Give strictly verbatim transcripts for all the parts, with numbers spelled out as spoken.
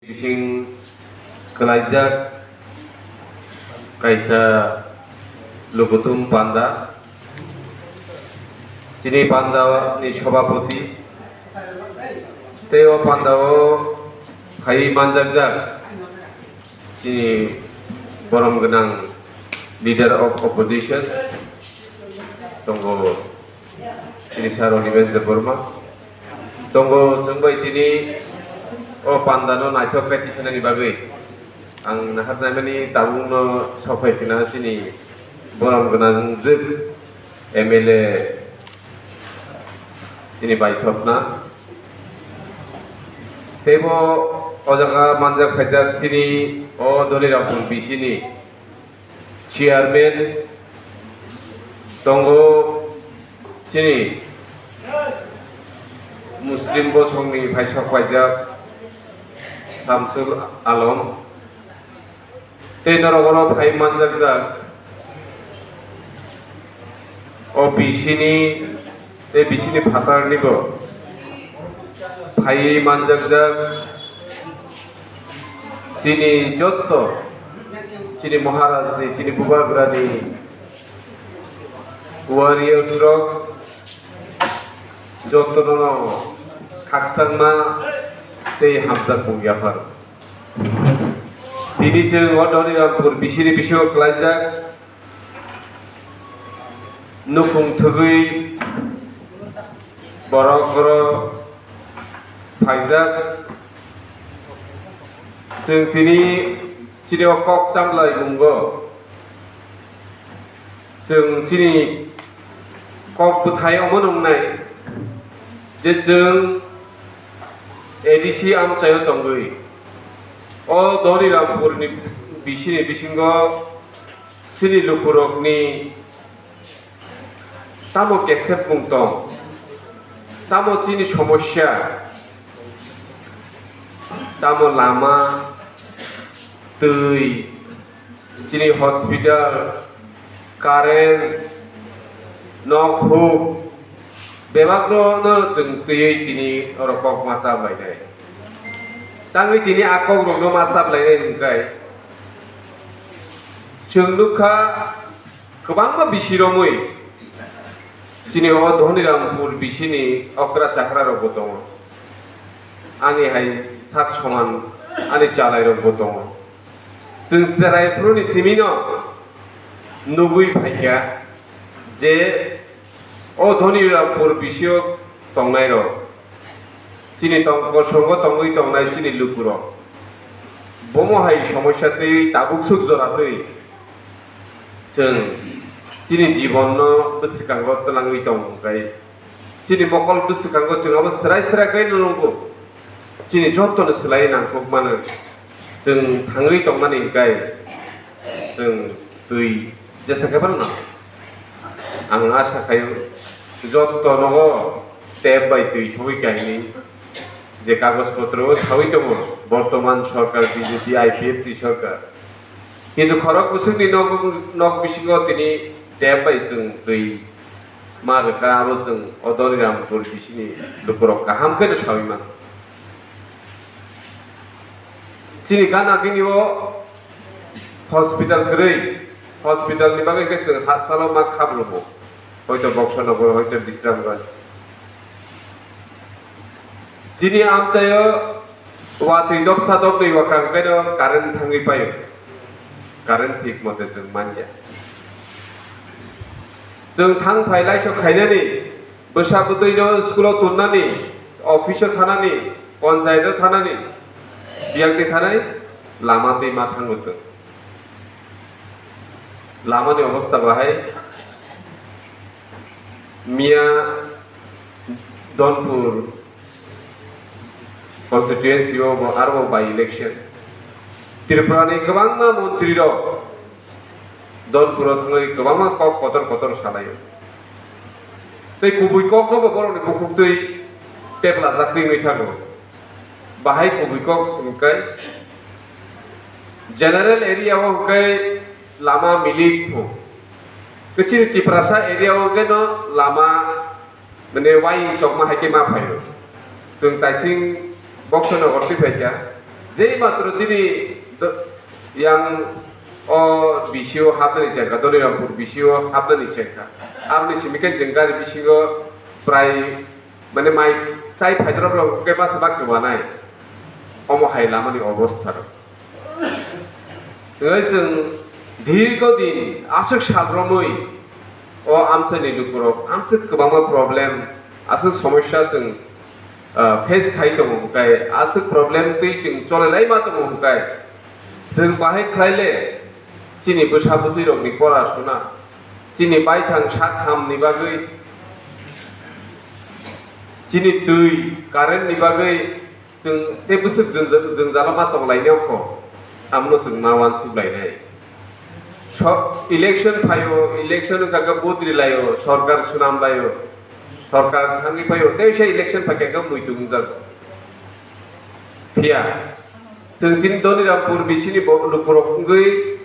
Bising kwlaijak kaisa lukuthum panda. Chini panda ni sobhapoti tei o panda o phai manjakjak chini borom gwnang leader of opposition tongo. Chini sir Animesh Debbarma tongo, chwng bai tini o panda no naithok khe tisanani bagwi ang naharnai mani tabuk no sophai khna chini borom gwnang jwk M L A chini bai sopna teibo o jaga manjak phaijak chini o Doniramphul B C ni chairman tongo, chini Muslim bosongni phaisok paijak Samsul Alom, tei norok oro phai manjakjak o B C ni tei bisini phatarnibo phaiwi manjakjak chini jotto, chini Maharajni, chini Bubagrani warriors rok jottono khakchangma tei hamjakmung yaphar. Tini chwng o Doniramphul bisini bisingo kwlaijak. Nukhung thwgwi borok oro phaijak. Chwng tini chini o kok chamlai mungo. Chwng chini kok bwthai omo nungnai je chwng A D C amchaio tongwi o Doniramphul ni bisini bisingo chini lukurokni tamo kesepmung tong, tamo chini somosya, tamo lama, twi, chini hospital, current, nok huk, bebakno no chwng twiwi tini oro kok ma cha lainai. Tangwi tini a kokrokno ma cha lainai hwnkhe chwng nukha, kwbangma bisi romwi chini o Dhanirampur bisini okra chakra rokbo tongo. Ani hai sak soman ani chalai rokbo tongo. Chwng cherai phuruni simino nugwi phaikha je o Dhanirampur bisio tongnai rok. Chini tong-, kosongo tongwi tongnai chini lukurok. Bomo hai somosya twi tabuk swk jora twi chwng chini jibonno bwswkango twlangwi tong hwnkhe, chini mokol bwswkango chwng abo swrai swrai khe nungo. Chini jotono swlaiwi nangkuk mano. Chwng thangwi tongmani hwnkhe chwng twi jesa khe phano nango. Ang asa khaio joto nogo tap bai twi sogwi kainwi je kagoj potro o sawi tongo bortoman sorkar B J P I P F T sorkar. Kintu khorok bwswkni nok, nok bisingo tini tap bai chwng twi ma rwkha, abo chwng o Doniramphul bisini lukurok kaham kheno sawi mano. Chini gana gini o hospital kwrwi, hospital ni bagwi khe chwng hachalo ma khabrwngo, hoito Boksonogor, hoito Bisramganj. Chini amchaio watwi dopsa dopnwi wakang khaino current thangwi paio, current thik mote chwng manya. Chwng thang phai laisok khainani, bwsa bwtwino school o tonnani, office o thanani, panchayat o thanani, biyang twi thanai lama twi ma thango chwng. Lama ni obostha bahai miya Donpur constituency o bo aro by election. Tripura ni kwbangma montri rok Donpuro thangwi kwbangma kok kotor kotor salaio. Tei kubui kokno bo borokni bukhuktwi peplajak twi wngwi thango. Bahai kubui kok hwnkhe general area o hwnkhe lama milik phu. Khe chini Tiprasa area o hwnkhe no lama Mane wai chokma hai khe ma phaio. Chwng taising Boksonogor twi phaikha. Jei matro chini do-, yang o B C O hapnani chengkha, Donirampur B C O hapnani chengkha. Aboni simi khe chwng gari bisingo prai, mane, mai chai phaidorok rok khe basa ba kwbanai. Omo hai lamani obostha rok. Tei chwng dirgo din aswk sal romwi o amchaini lukurok amswk kwbangma problem, aswk somosya chwng ah, face khai tongo, hwnkhe aswk problem twi chwng chole lai ma tongo, hwnkhe chwng bahai khlai le chini bwsa bwtwi rokni pora suna, chini baithang sak ham ni bagwi, chini twi current ni bagwi chwng tei bwswk jwngjal-, jwngjalo ma tong lai nai kho, amno chwng ma uansuk lai nai. So, election phaio, election wngkha khe vote rilaio, sorkar swnam laio, sorkar thangwi phaio, tei se election phaikha khe muitu wngjago. Phiya, chwng tini Donirampur B C ni bo-, lukurok wngwi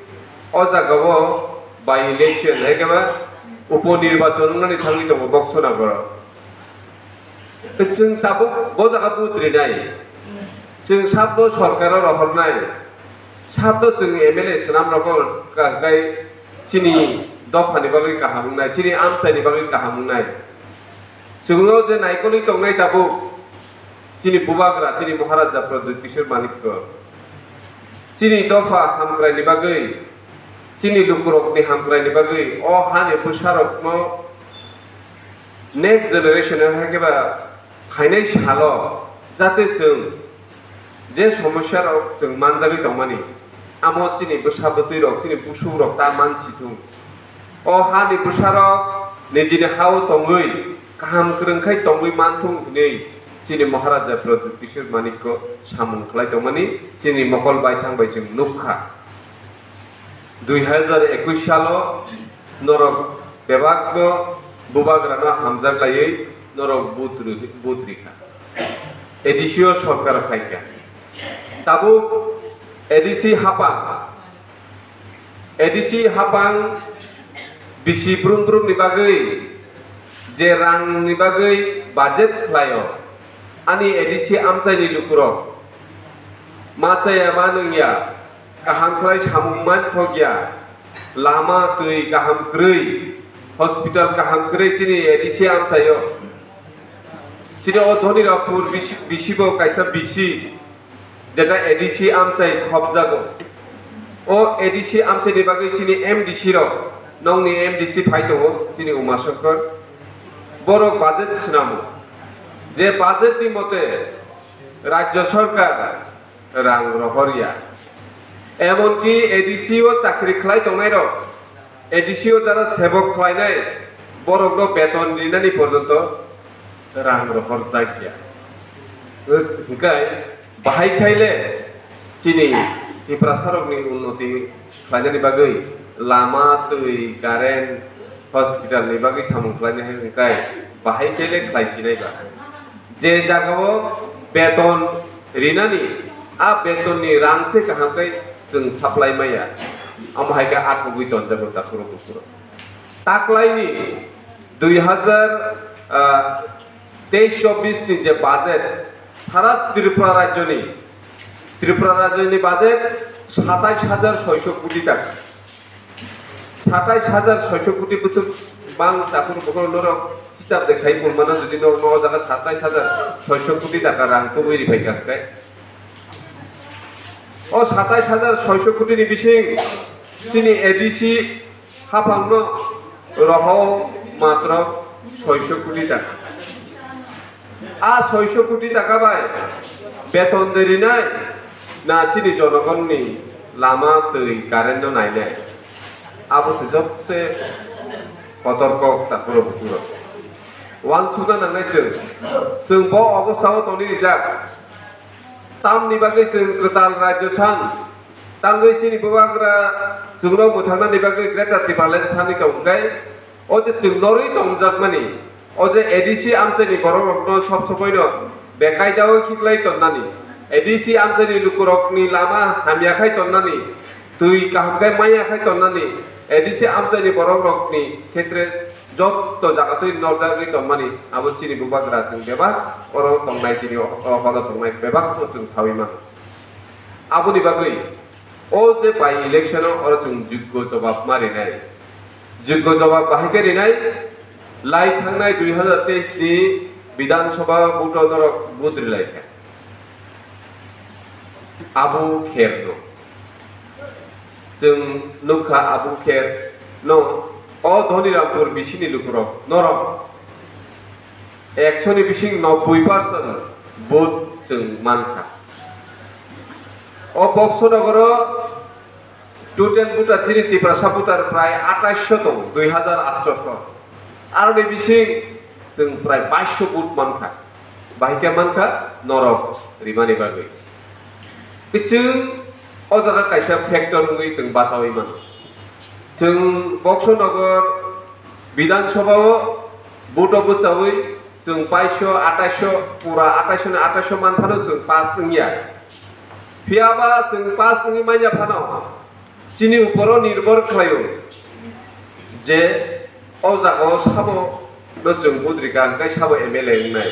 o jagao by election, hai khe ba upo nirbachon wngnani thangwi tongo Boksonagoro. Chwng tabuk bo jaga vote rinai, chwng sabno sorkaro rohornai, sabno chwng M L A swnam rogwi kaham khai chini dophani bagwi kaham wngnai, chini amchaini bagwi kaham wngnai. Chwngno je naikolwi tongnai tabuk chini bubagra, chini Maharaja Pradyut Kishore Manikya, chini dopha hamkraini bagwi, chini lukurokni hamkraini bagwi o hani bwsarokno next generation hai khe ba phainai salo jate chwng je somosya rok chwng manjagwi tongmani, amo chini bwsa bwtwi rok, chini busuk rok ta mansi thung. O hani bwsa rok nijini hao tongwi kaham kwrwng khai tongwi man thung hinwi chini Maharaja Pradyut Kishore Manikya samung khlai tongmani chini mokol baithang bai chwng nukha. Dui hazar ekush salo norok bebakno bubagrano hamjak laiwi norok vote ri-, vote rikha. A D C o sorkar phaikha. Tabuk A D C hapang, A D C hapang bisi brum brumni bagwi je rangni bagwi budget khlaio, ani A D C amchaini lukurok ma chaya ma nungya, kaham khlai samung manthokya, lama twi kaham kwrwi, hospital kaham kwrwi chini A D C amchaio. Chini o Dhonirapur bisi, bisibo kaisa bisi, jeta A D C amchai khopjago. O A D C amchaini bagwi chini M D C rok, nongni M D C phai tongo, chini Uma Shankar. Borok budget swnamo. Je budget ni mote Rajya Sarkar rang rohorya. Emonki A D C o chakri khlai tongnairok, A D C o jara sebok khlainai, borokno beton rinani porjonto rang rohorjakya. Hwnkhe bahai khaile chini Tiprasarokni unnoti khlainani bagwi lama, twi, current, hospital ni bagwi samung khlainai hwnkhe bahai khaile khlai sinai ba. Je jagao beton rinani, a betonni rang se kaham khe chwng supply maya. Amo hai khe atugwi tonjago takhuro bukhuro. Taklaini dui hazar, ah, teis chobbish ni je budget, sara Tripura rajyoni, Tripura rajyoni budget satais hajar soiso koti taka. Satais hajar soiso koti bwswk bang takhur bukhur norok hisab de khai pulmana, jodi norok no o jaga satais hajar soiso koti taka rang tubui ripai kha khe. O satais hajar soiso koti ni bising chini A D C haphangno rohor matro soiso koti taka. A soiso koti taka bai beton de rinai na chini jonogonni lama twi current no nainai? Abo se jobse kotor kok takhuro bukhuro. Uansukna nangnai chwng, chwng bo obostha o tongwi rijak. Tamni bagwi chwng kwtal rajyo san tangwi chini bubagra chwngno mwthangnani bagwi Greater Tipraland sanwi tongkhe, o je chwng norwi tongjakmani, o je A D C amchaini borokrokno sob somoino bekaidao khiklai tonnani, A D C amchaini lukurokni lama hamya khai tonnani, twi kaham khe maya khai tonnani, A D C amchaini borokrokni khetre jotto jagatwi norjagwi tongmani, abo chini bubagra chwng bebak oro tongnai, tini o, o hono tongnai bebak no chwng sawi mano. Aboni bagwi o je by election o oro chwng joggo jobab ma rinai. Joggo jobab bahai khe rinai, lai thangnai dui hazar teis ni Bidhan Sabha vote o norok vote rilai kha. Abu Kher no. Chwng nukha Abu Kher no, o Dhonirampur bisini lukurok, norok ekso ni bising nobboi percent vote chwng mankha. O Boxo Nogoro total voter chini Tiprasa voter prai atais sho tongo, dui hazar atso sho. Aroni bising chwng prai bais sho vote mankha. Bahai khe mankha norok rimani bagwi. Chwng o jaga kaisa factor wngwi chwng bachaui mano. Chwng Boxo Nogor Bidhan Sabha o vote o bwchaui chwng bais sho, atais sho, pura atais sho ni atais sho manphano chwng pass wngya. Phiyaba chwng pass wngwi manya phano chini uporo nirbhor khlaio je o jaga o sabo no chwng vote rikha hwnkhe sabo M L A wngnai,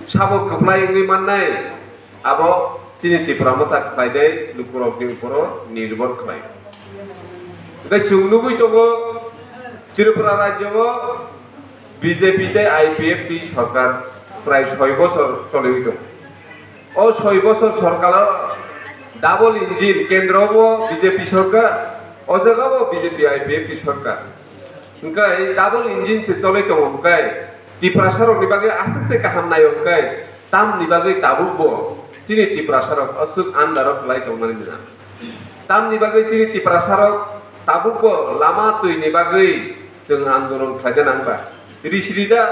sabo kwplai wngwi mannai, abo chini Tipra Motha khlainai lukurokni uporo nirbhor khlai. Hwnkhe chwng nugwi tongo Tripura rajyo o B J P tei I P F T sorkar prai soi bosor choliwi tongo. O soi bosor sorkaro double engine, kendro o B J P sorkar, o jaga o B J P I P F T sorkar. Hwnkhe double engine se cholwi tongo hwnkhe Tiprasa rokni bagwi aswk se kaham naio hwnkhe tamni bagwi tabukbo chini Tiprasa rok aswk andaro kwlai tongmani nang. Tamni bagwi chini Tiprasa rok tabukbo lama twini bagwi chwng andolon khlaina nang ba. Risirida,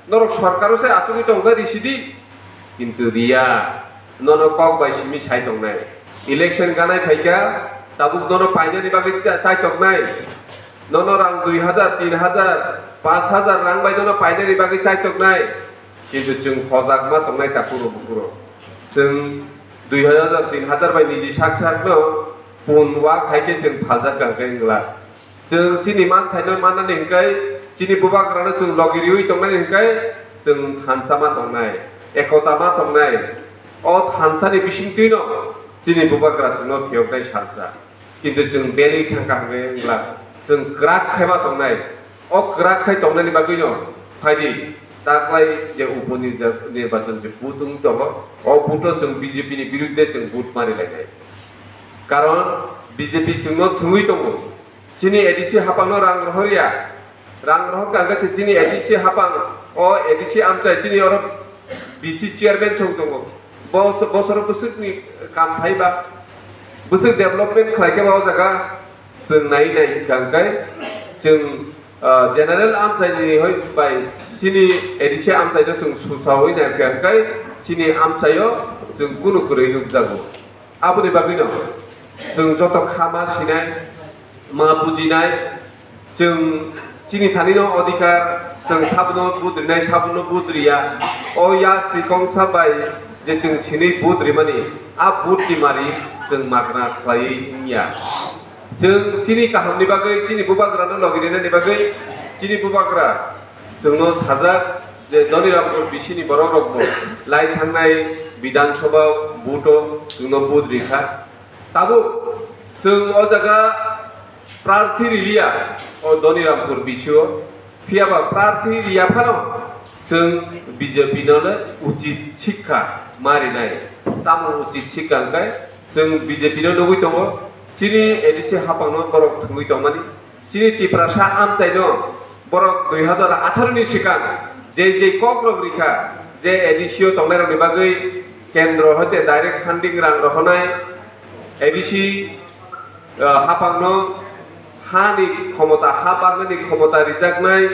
norok sorkaro se achugwi tongkha risidi, kintu riya, nono kok bai simi sai tongnai. Election ganai phaikha, tabuk nono painani bagwi cha-, chai toknai. Nono rang dui hazar, tin hazar, panch hazar rang bai nono painani bagwi chai toknai. Kintu chwng hojak ma tongnai takhuk rok bukhuk rok. Chwng dui hazar, tin hazar bai niji sak sak no pun wak hai khe chwng phaljak kang khe wngla. Chwng chini manthaino mannani hwnkhe, chini bubagrano chwng logi riwi tongnani hwnkhe, chwng thansa ma tongnai, ekota ma tongnai. O thansani bisingtwino chini bubagra chwngno phiyoknai salsa. Kintu chwng belwi thangkha hwnkhe wngla, chwng kwrak khai ma tongnai. O kwrak khai tongnani bagwino phaidi, taklai je upo nirja-, nirbachon je vote wng tongo, o vote-o chwng B J P ni birudde chwng vote ma rilainai. Karon B J P chwngno thwngwi tongo. Chini A D C haphangno rang rohorya. Rang rohorkha hwnkhe chini A D C haphang, o A D C amchai chini oro V C chairman song tongo. Bos-, bosoro bwswkni kam phaiba, bwswk development khlaikhe ba o jaga chwng nai nai hwnkha hwnkhe chwng, ah, general amchaini hoi bai chini A D C amchaino chwng susaui nai hwnkha hwnkhe chini amchaio chwng kunu kwrwi nukjago. Aboni bagwino chwng joto kha ma sinai, ma bujinai, chwng chini thanino odhikar, chwng sabono vote rinai, sabono vote riya. O ya sikongsa bai je chwng sinwi vote rimani, a vote ni mari chwng magna khlaiwi wngya. Chwng chini kahamni bagwi, chini bubagrano logi rinani bagwi, chini bubagra chwngno sajak je Dhonirampur bisini borok rokbo lai thangnai Bidhan Sabha vote-o chwngno vote rikha. Tabuk chwng o jaga prarthi riliya o Dhonirampur bisio, phiyaba prarthi riya phano chwng B J P no le uchit sikha ma rinai. Tamo uchit sikha hwnkhe chwng B J P no nugwi tongo, chini A D C haphangno borok thwngwi tongmani. Chini Tiprasa amchaino borok dui hazar atharo ni swkang je je kok rok rikha, je A D C o tongnai rokni bagwi kendro hoite direct funding rang rohornai, A D C, ah, haphangno hani khomota, ha baknani khomota rijaknai,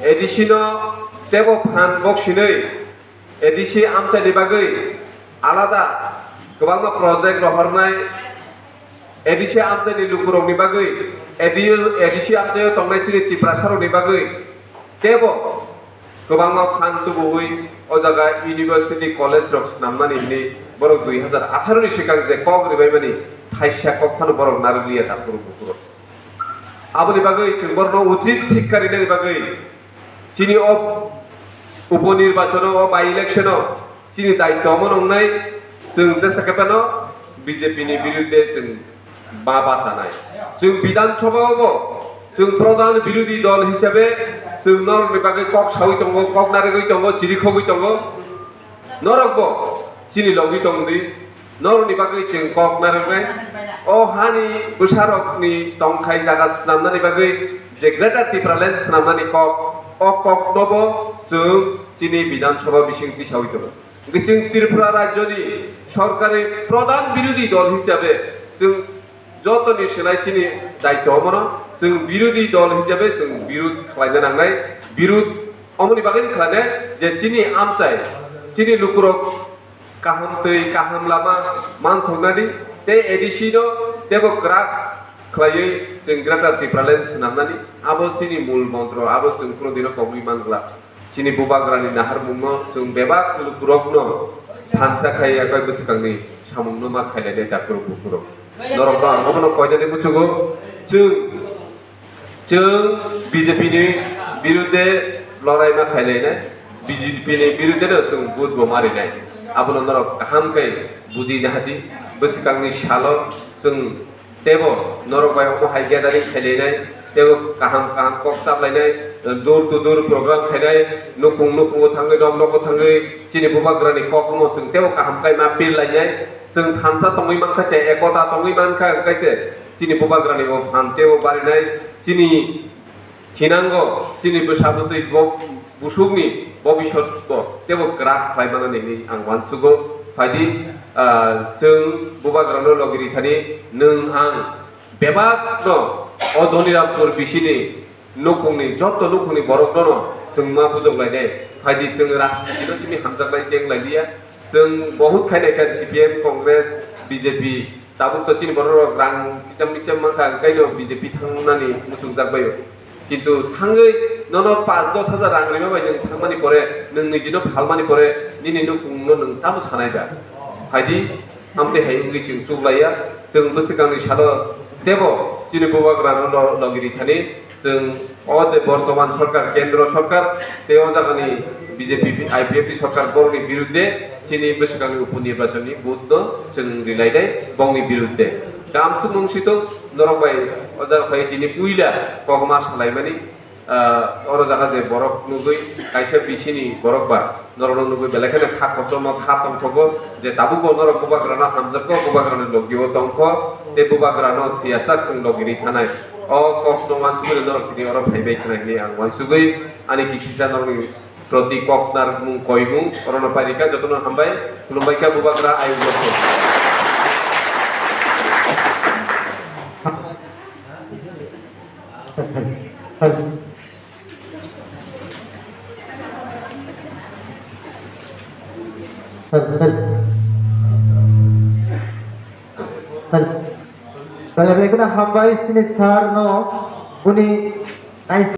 A D C no tebo phan boksinwi A D C amchaini bagwi alada kwbangma project rohornai, A D C amchaini lukurokni bagwi, A D U, A D C amchaio tongnai chini Tiprasarokni bagwi teibo kwbangma phan tubuwi o jaga university, college rok snamnani hwnwi borok dui hazar atharo ni swkang je kok ribaimani thaisa kok phano borok narwkliya takhurok bukhurok. Aboni bagwi chwng borokno uchit sikha rinani bagwi chini o upo nirbachono, o by election-o chini daityo omo wngnai, chwng jesa khe phano B J P ni birudde chwng ma bachanai. Chwng Bidhan Sabha o bo chwng pradhan birodhi dol hisabe chwng norokni bagwi kok sawi tongo, kok narigwi tongo, chirikhogwi tongo. Norok bo chini logwi tong di. Norokni bagwi chwng kok narwknai. O hani bwsarokni tongthai jaga swnamnani bagwi je Greater Tipraland swnamnani kok, o kokno bo chwng chini Bidhan Sabha bising tisawi tongo. Hwnkhe chwng Tripura rajyoni sorkari pradhan birodhi dol hisabe chwng jotoni swlai chini daityo omono chwng birodhi dol hisabe chwng birud khlaina nangnai. Birud omoni bagwi khlainai je chini amchai, chini lukurok kaham twi kaham lama manthoknani tei A D C no teibo kwrak khlaiwi chwng Greater Tipraland swnamnani abo chini mul montro, abo chwng kunu dino kogwi man glak. Chini bubagrani naharmungno chwng bebak lukurokno thansa khai yakhai bwswkangni samungno ma khailainai dakurok bukurok. Norokno ang obono koinani muchungo, chwng, chwng B J P ni birudde lorai ma khailainai, B J P ni birudde no chwng vote bo marinai. Abono norok kaham khe buji nahadi, bwswkangni salo chwng teibo norok bai omo hai gathering khailainai, teibo kaham kaham kok chaplainai, door to door program khainai, nukung nukungo thangwi, nok nogo thangwi chini bubagrani kokno chwng teibo kaham khe ma pirlainai. Chwng thansa tongwi mankha se, ekota tongwi mankha, hwnkhe se chini bubagrani bo phan teibo barinai, chini thinango chini bwsa bwtwi bo busukni bobisotko teibo kwrak khlai mano hinwi ang uansugo. Phaidi, ah, chwng bubagrano logi rithani, nwng ang bebakno o Dhonirampur bisini nukungni, joto nukungni borokno chwng ma bujok lainai. Phaidi chwng rajnitino simi hamjaknai teng lailiya. Chwng bohut khainai kha C P M, Congress, B J P, tabuk to chini borok rok rang kicham kicham mankha, hwnkhe no B J P thangnani muchungjak baio. Kintu thangwi nono pash dos hajar rang rima bai nwng thangmani pore, nwng nijino phalmani pore, nini nukungno nwng tamo sanai ba? Phaidi, amtwi hai wngwi chwng chuklaiya, chwng bwswkangni salo teibo chini bubagrano lo-, logi rithani. Chwng o je bortoman sorkar, kendro sorkar tei o jagani B J P, I P F T sorkar, borokni birudde chini bwswkangni upo nirbachonni vote no chwng rilainai bongni birudde. Kamsuk mungsitwng norok bai o jaga phai tini puila kokma salaimani, ah, oro jaga je borok nugwi kaisa bisini borok ba norokno nugwi belai kheno kha kochoma, kha tongthogo, je tabukbo norok bubagrano hamjakgo, bubagrani logio tongkho, tei bubagrano thwiyasak chwng logi ri thanai. O kokno uansugwi norok tini oro phaibai khna hinwi ang uansugwi ani kisisa norokni proti kok narwkmung koimung orono pairika. Jotono hambai, khulumbai kha bubagra ayuk joto. Belai belai kheno hambai sini sir no bini kaisa